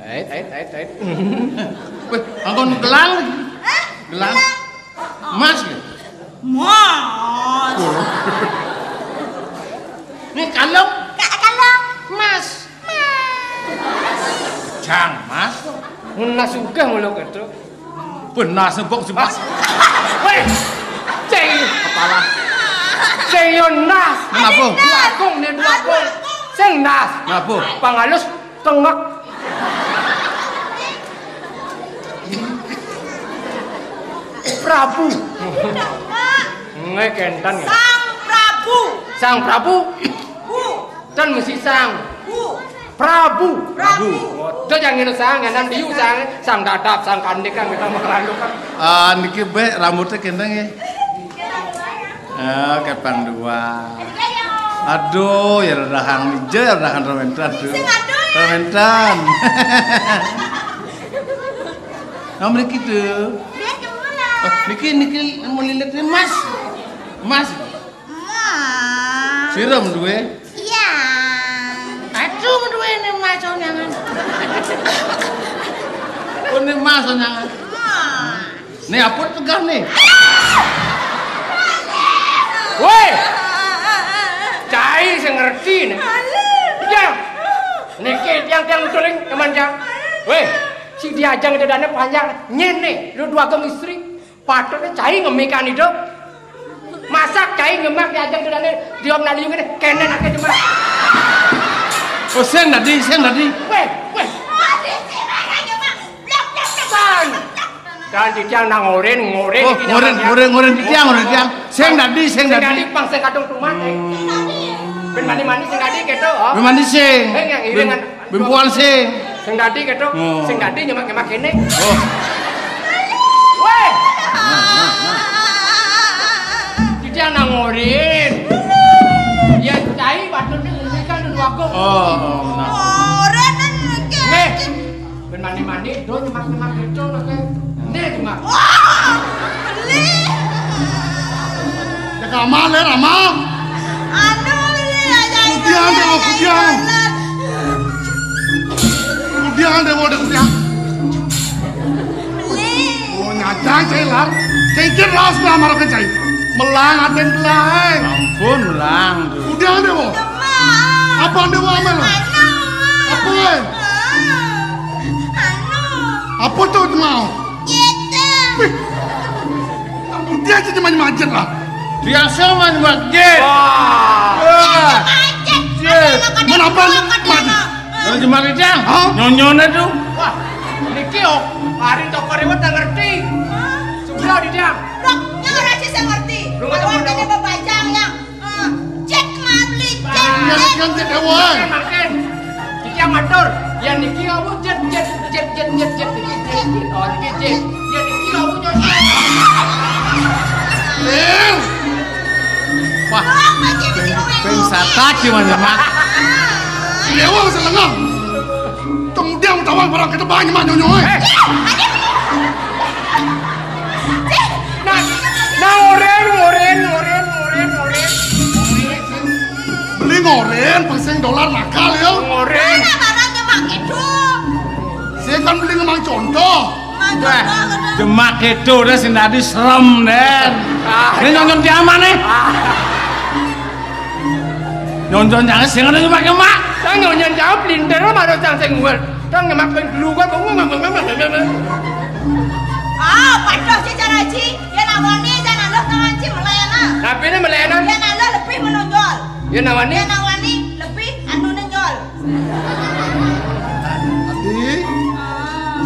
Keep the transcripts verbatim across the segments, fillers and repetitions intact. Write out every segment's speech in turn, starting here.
Ait, ait, ait, ait. Weh, anggon gelang lagi. Gelang. Gelang. Emas ya? Mas. Ini kalung. Kak, kalung. Mas. Mas. Jang, Mas. Ngenas sugih mulu gitu. Benas nebok si Mas. Weh, ceng. Kepala. Ceng yo nas. Kenapa? Dua agung nih, dua agung. Sing nas. Kenapa? Pangalus tengek. Prabu. Nggih, kenten. Sang Prabu. Sang Prabu. Bu. Ten mesti sang. Bu. Prabu. Prabu. Prabu. Oh, do jangan ngene sang, ngene diu sang, sang dadap, sang kandik kan kita mau kelandukan. Ah, niki be rambutnya kenten nggih. Ah, kepang dua. Aduh, ya rerahang ijo, ya rerahang rementan tuh. Sing aduh. Rementan. Nah, mriki tuh. Biar kemulan. Oh, niki, niki mau lilit emas. Emas. Emas. Sirem duwe? Iya. Aduh, duwe ini emas onyangan. Oh, ini emas onyangan. Emas. Nih, apa tegah nih? Woi. Cai sing ngerti nih. Yang. Niki tiang-tiang nutuling teman jang. Woi, si diajang itu dana panjang. Nyene, lu dua geng istri. Patutnya cai ngemikan itu. Masak cai ngemak diajang itu dana. Diom naliu ini. Kenen aja cuma. Oh, sing tadi, sing tadi. Woi, woi. San. Dan titiang nang ngorin, ngorin. Oh, ngorin, ngorin, ngorin titiang, ngorin titiang. Sing dadi, sing dadi. Sing dadi pang sing kadung tumat, eh. Ben mani-mani sing dadi keto, oh. Ben mani sing. Sing yang iringan. Ben puan sing. Sing dadi keto, oh. Sing dadi nyemak-nyemak kene. Oh. Weh. Titiang nang ngorin. Ya, cai batur ni kan dua kok. Oh, oh, nah. Ngorin. Nggih. Ben mandi-mandi, do nyemak-nyemak gitu, oke. Nih, nyemak. Wah, beli. Ya, kamal, ya, Rama. Aduh, beli aja. Kudiang, deh, mau kudiang. Kudiang, deh, mau deh, kudiang. Beli. Oh, nyata, cai, lar. Cai, cai, ras, lah, marah ke cai. Melang, aten, belai. Ampun, melang. Kudiang, deh, mau. Apa, deh, mau, Mel? Apa, eh? Anu. Apa tuh mau? Gitu. Wih. Dia aja cuma macet lah. Dia sama macet. Wah. Wah. Macet. Iya. Mana apa lu macet? Kalau cuma macet, hah? Nyonyone tuh. Wah, niki kok hari toko rewet nggak ngerti. Sebelah di dia. Dok, yang ngerti saya ngerti. Lu nggak tahu. Kalau ada bebajang yang Eh, cek mabli, cek, cek. Kan cek dewan. Makan, makan. Iki yang matur. Ya niki aku jet, jet, jet, jet, jet, jet. Niki jet. Oh, niki jet. Ya niki aku nyontek. Lil. Wah. Peng satak gimana, Mak? Dewa selengah. Tong dia utawang barang kita banyak mah nyonyo, eh. Nah, nah, oren, oren, oren, oren, oren. Beli ngoren, pasang dolar nakal ya. Ngoren. Mana barangnya mak itu? Saya kan beli ngemang contoh. Wah, demak itu udah sing dadi serem, Den. Ah, ini nyonyon di aman nih. Nyonyon jangan sing ada nyemak-nyemak. Tang nyonyon jawab linter mah ada cang sing uwer. Tang nyemak ping dulu kan. Ah, padah si Caraji. Ya nawani, ya naloh kawan si melayanan. Tapi ini melayanan. Ya naloh lebih menonjol. Ya nawani. Ya nawani lebih anu nonjol. Ati,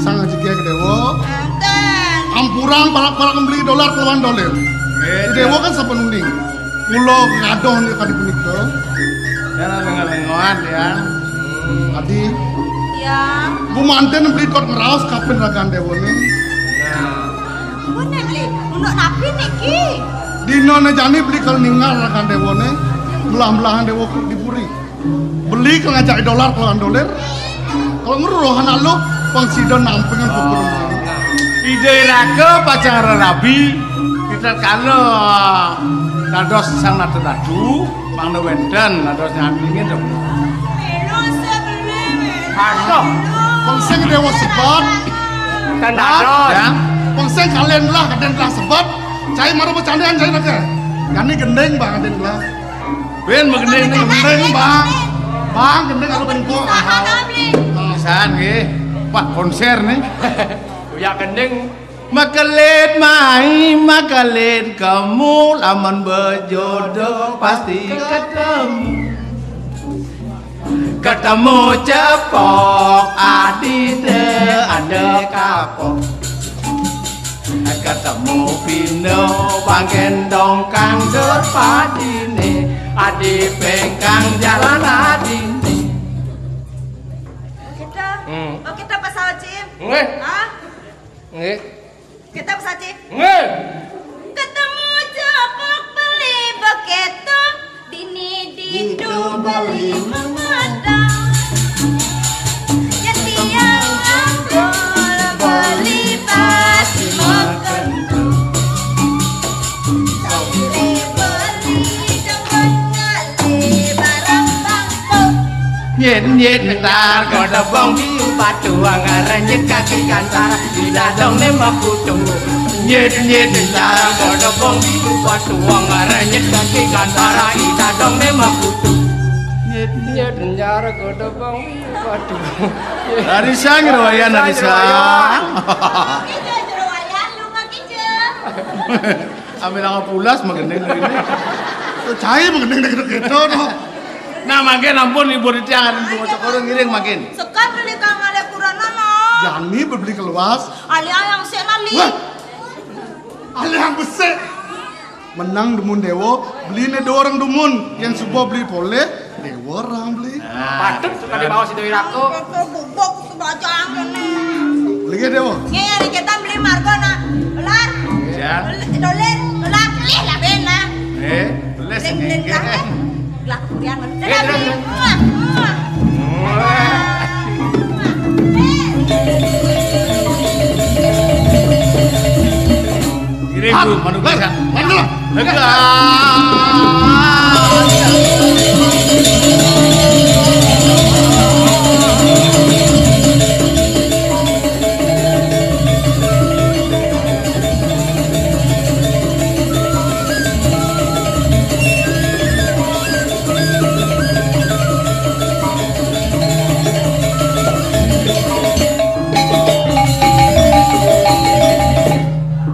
sang aji kia ke dewo. Enten. Ampurang parak-parak membeli dolar kelawan dolar. Dewo kan sapenuning. Kula ngadoh nika kadi punika. Ya, lengo-lengoan ya. Adi. Ya. Gumanten beli kot ngeraos kapin ragan dewane. Ya. Ampun, Bli. Untuk napi niki? Dina ne jani beli kal ningal ragan dewane. Melah-melahan dewa di puri. Beli kal ngajak dolar kelawan dolar. Kalau ngeruh anak lu, pang sida nampingan pukul. Ide iraka pacang rerabi, kita kala dados sang nata datu, mangda wenten dados nyandingin dong. Aduh. Bang sing dewa sebet. Kan dados. Ya. Bang sing kalen lah, kaden lah sebet. Cai maru bercandaan cai lagi. Gani gending bang kaden lah. Ben magending ni. Gending bang. Bang gending kalau bengkok. Pisan nggih. Wah, konser nih. Ya gending. Makelit mai, makelit kemu, lamun bejodoh pasti ketemu. Ketemu cepok, adi de ada kapok. Ketemu pino, bangken dongkang derpadine, adi pengkang jalan adine. Kita, Hmm. Oh, kita pasal Cim. Nggih. Hah? Nggih. Kita pasal Cim. Nggih. Ketemu cepok beli beketo, bini ditu beli memadang. Jatian angkol beli basi makan. Beli beli demen ngali barang bangkok. Nyit nyit ntar kodobong biu patuang, renyit kaki kantara di dadong nembak kutu. Nyit nyit ntar kodobong biu patuang, renyit kaki kantara di dadong nembak kutu. Nyit nyit ntar kodobong biu patuang. Dari sang ruayan, dari sang. Kita jeroayan lu mah kita. Ambil angka pulas magending ini. Tuh cai magending dek gitu tuh. Nah, mangkin ampun ibu di tiang ada di rumah cokoro ngiring mangkin. Sekar beli kang ale kurana mah. Jani beli keluas. Ale ayang sena li. Wah. Ale yang besar. Menang dumun dewo, beli ne dua orang dumun. Yang subuh beli pole, dewo orang beli. Patut suka dibawa si Doi Rako. Itu bubuk sebajang kene. Beli ke dewo. Nge ya diketan beli margo na. Dolar. Ya. Dolar, dolar, lih lah bena. Eh, beles. Beli beli ngengke. Lah kurian. Eh, terus, terus. Muah, muah. Muah. Ini Bu, manuk bisa. Manuk. Lega.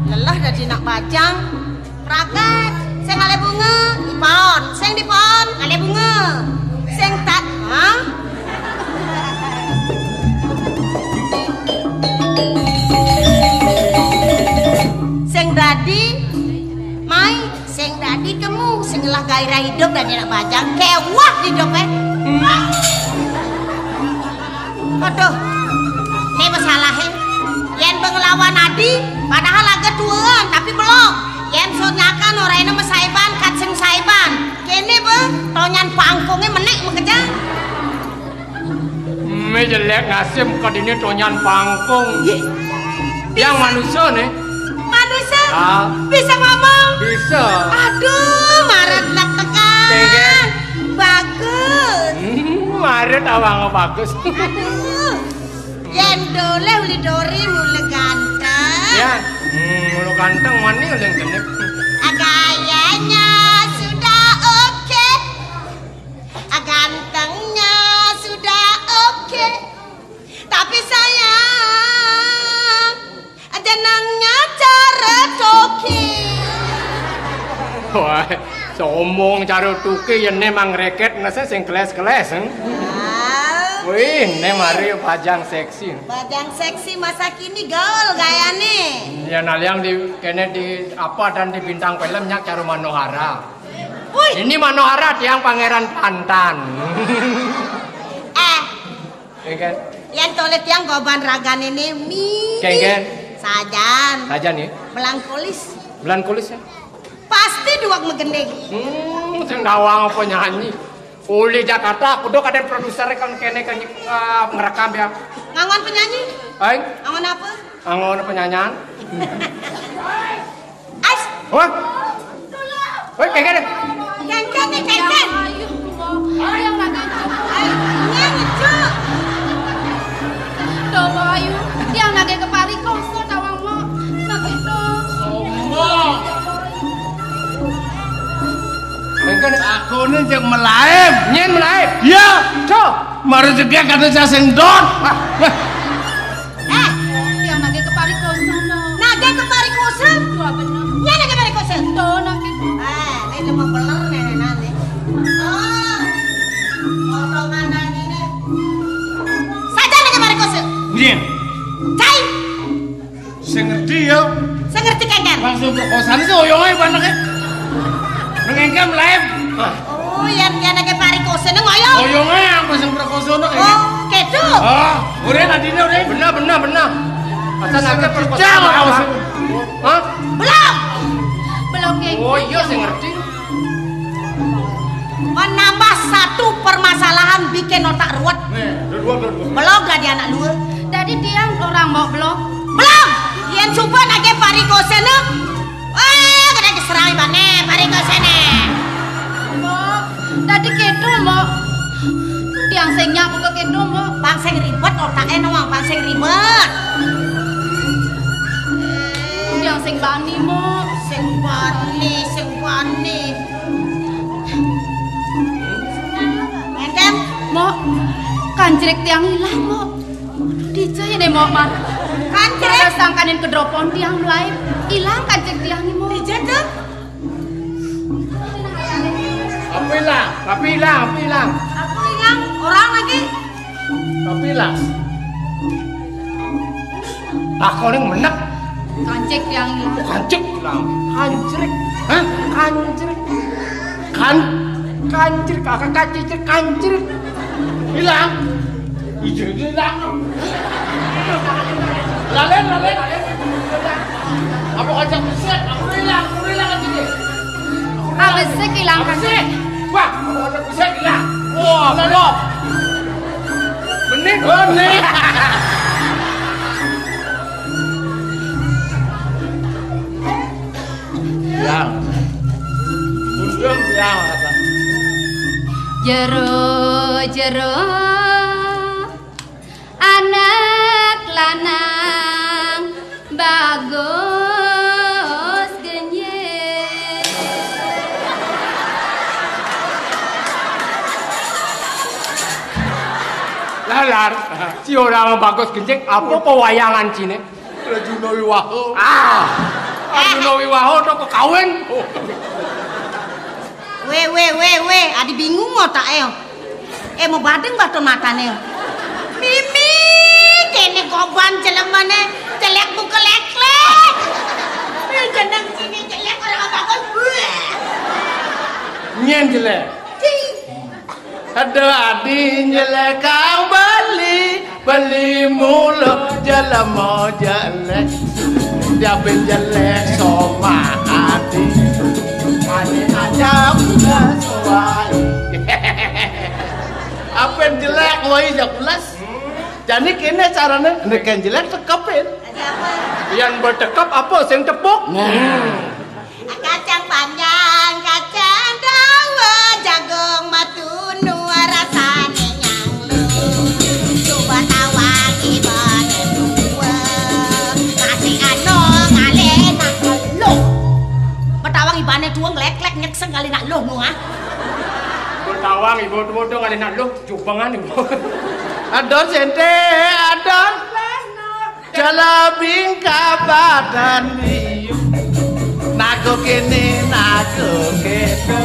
Lelah dadi nak bajang. Pragat, sing ale bunga, dipaon, sing dipaon, ale bunga. Sing tat, hah? Sing dadi, mai, sing dadi kemu, sing ngelah gairah hidup dan enak bajang, kewah hidup, eh. Aduh, ini masalahnya. Yen be ngelawan adi, padahal agak tuaan, tapi belum. Yen sonyakan ora ini mesaiban, kat sing saiban. Kene be, tonyan pangkungnya menek mekeja. Me jelek nasib kat ini tonyan pangkung. Ye. Yang manusia nih. Manusia? Ah. Bisa ngomong? Bisa. Aduh, maret deg-degan. Bagus. Hmm, maret awang bagus. Aduh. Yen doleh uli dori mule ganteng. Ya, hmm, mule ganteng, mani uli genep. Gayanya sudah oke. Gantengnya sudah oke. Tapi sayang, jenengnya cara toke. Wah, sombong cara toke ya memang reket nase sing keles-keles, eh. Wih, ne mari bajang seksi. Bajang seksi masa kini gaul gayane. Ya naliang di kene di apa dan di bintang film nyak cara Manohara. Wih. Ini Manohara tiang Pangeran Pantan. Eh, Kengken. Yang tole tiang goban ragan ini mi. Kengken. Sajan. Sajan ya. Melankolis. Melankolis ya. Pasti duak megending. Hmm, sing dawang apa nyanyi. Uli Jakarta, kudu kadang produser kan kene kan, eh, ngerekam ya. Ngangon penyanyi? Aing? Ngangon apa? Ngangon penyanyian. Ais. Wah. Woi, kengken. Kengken nih, kengken. Ayo, nyanyi, Cuk. Cek melaib. Nyén melaib. Iya. Tuh. Mari jegek ada sing dot. Eh, yang nagih keparikosan, no. Nagih keparikosan? Dua bener. Nyén nagih parikosan? Tuh, nagih. Eh, ini mau beler nenek nanti. Oh, potongan ini. Saja nagih parikosan. Nyén. Cai. Sing ngerti ya. Sing ngerti kéngkén. Langsung perkosaan sih oyong ae paneke. Nang engkén melaib. Oh, yén kéné ké parikosan ngoyong. Oyong ae apa sing perkosa nok ya. Oh, gitu. Ah, ora tadine ora. Bener, bener, bener. Masa nake perkosaan. Hah? Belum. Belum, Kang. Oh iya, sing ngerti. Menambah satu permasalahan bikin otak ruwet. Nih, dua, dua, dua, dua. Belum dadi anak luwe. Dadi tiang orang mau belum. Belum. Yén suba nagih parikosene. Wah, kena diserang ibane parikosene. Mbok, dadi kéto, Mbok. Tiang sing nyak kok kéto, Mbok. Pang sing ribet otake no, Wang, pang sing ribet. Tiang sing bani, Mbok. Sing bani, sing bani. Ngenten? Mbok, kancrik tiang ilang, Mbok. Dija ya nih, Mbok, Mar. Kancrik? Sangkanin kedropon tiang melaib. Ilang kancrik tiang nih, Mbok. Dija tuh? Apa ilang? Apa ilang? Apa ilang? Apa ilang? Orang lagi? Apa ilang? Aku ning menek. Kancrik tiang ilang. Oh, kancrik ilang. Kancrik. Hah? Kancrik. Kan kancrik, kakak kancrik, kancrik. Ilang. Ijo ilang. Lalen, lalen, lalen. Apa kocak besar? Aku ilang, aku ilang aja deh. Ah, besik ilang. Apa sih? Wah, apa kocak besar ilang. Wah, belum. Bening. Bening. Yang. Undang yang kata. Jero, jero, anak lanang bagus genyit. Lalar, si orang bagus genyit, apa pewayangan sini? Arjuna Wiwaha. Ah, Arjuna Wiwaha to kok kawin. Wé, wé, wé, wé, adi bingung otake. Eh, mau badeng baton matane. Mimi, kéné goban jelemane jelek buka lek-lek. Eh, jeneng sini jelek orang apa kok. Nyén jelek. Aduh, adi jelek kang beli, beli mulu jelema jelek. Diapin jelek sama adi. Adi aja udah suai. Apin jelek woi jakulas. Jani kéné carane nek jelek tekepin. Yén betekep apa sing tepuk? Nah. Kacang panjang, kacang dawa, jagung matunu rasane nyang lu. Coba tawang ibane dua. Kasih ano ngalih nak lu. Betawang ibane dua nglek-lek nyekseng kali nak lu nu ah. Betawang ibu dua ngalih nak lu jubengan ibu. Adon sente, adon. Jala bingka badan liu. Nago kene, nago kene.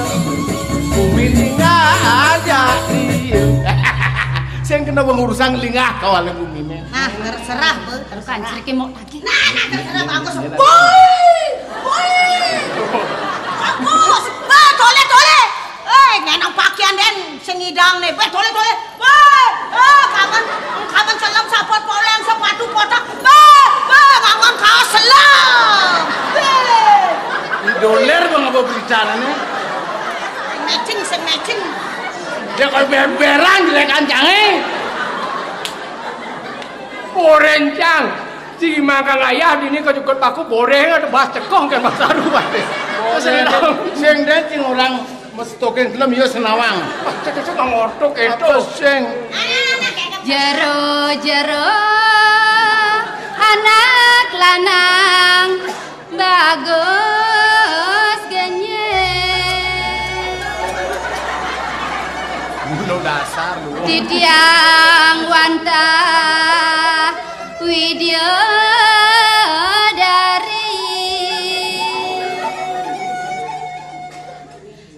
Bumi lingah aja liu. Sing kena wong urusan lingah kawale bumine. Nah, terserah, Bu. Terus kan cerike mau lagi. Nah, nah, terserah bagus. Boy! Boy! Bagus. Bah, tole, tole. Eh, ngenang pakaian den sing ngidang ne. Bah, tole, tole. Bah, ah, kapan, kapan celem sapot poleng sepatu kotak. Bah, bah, ngangon kaos selam. Bah. Doler bang apa bericarane? Matching, sing matching. Ya kalau ber-beran jelek kancange. Borencang. Si mangkang ayah dini kejukut paku boreng ada bahas cekoh kan bahas aru bae. Sing den sing orang mestokin film ya senawang. Cek-cek ngortok itu. Apa sing? Jero, jero, anak lanang bagus genyek. Lu dasar lu. Titiang wantah widyadari.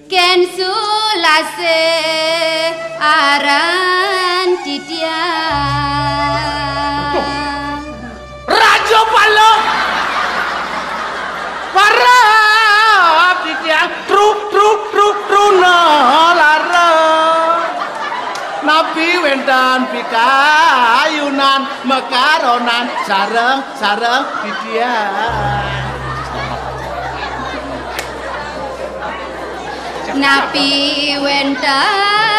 Kén sulasih aran titiang. Raja Pala. Para titiang tru tru tru truna lara. Napi wénten pikayunan makaronan sareng-sareng titiang. Napi wénten